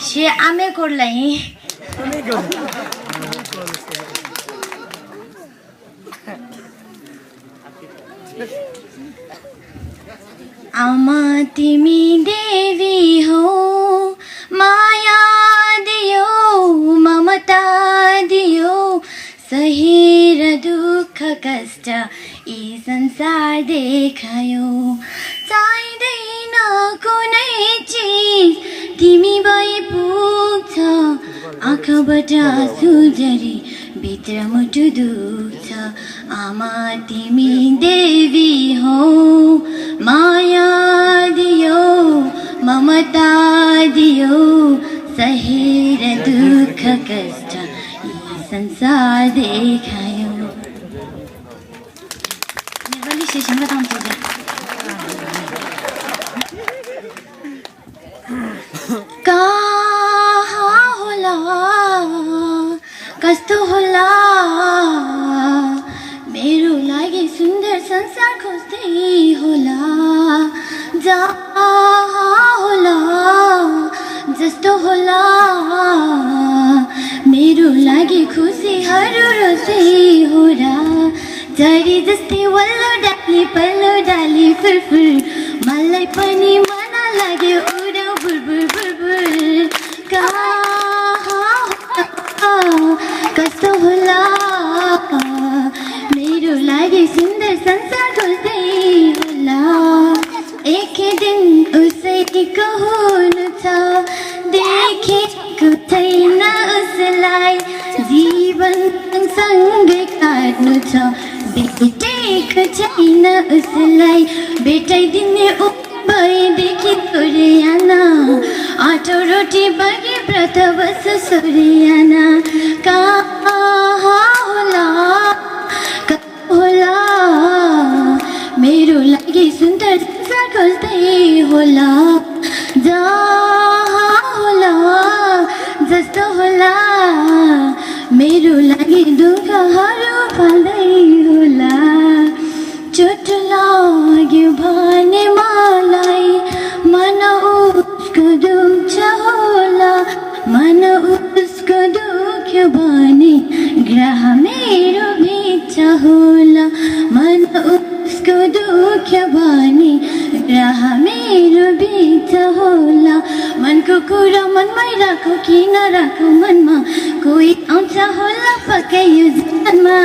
সে আমে করলাই आमा तिमी देवी हो माया दियो ममता दियो सहेर दुःख कष्ट यी संसार देखायो चाहिँदैन कुनै चिज तिमी भए पुग्छ आँखाबाट आँसु झरी भित्र मुटु दुख्छ आमा तिमी देवी हो माया दियो ममता दियो सहेर दुःख कष्ट यी संसार देखायो नेपाली सेसन बताउँछु कहाँ होला कस्तो होला मेरो लागि सुन्दर संसार खोज्दै होला जहाँ होला जस्तो होला मेरो लागि खुसीहरू रोज्दै होला झरी जस्तै वल्लो डाली पल्लो डाली फुरफुर मलाई पनि मन लाग्यो उडो बुलबुल बुलबुल कस्तो होला मेरो लागि सुन्दर संसार खोज्दै होला एक दिन उसैको हुनु छ देखेको छैन उसलाई जीवन सँगै काट्नु छ भेटेको छैन उसलाई भेटाइदिने भएदेखि तोरियाना आटो रोटी बाँकी व्रत बस सोरियाना कहाँ होला होला मेरो लागि सुन्दर संसार खोज्दै होला जहाँ होला जस्तो होला मेरो लागि दुःखहरू फाल्दै होला चोट लाग्यो भने मलाई मन उसको दुख्छ होला मन उसको दुख्यो भने ग्रह मेरो भित्र होला मन उसको दुख्यो भने ग्रह मेरो भित्र होला मनको कुरा मनमै राखो कि नराखो मनमा कोही आउँछ होला पक्कै यो जीवनमा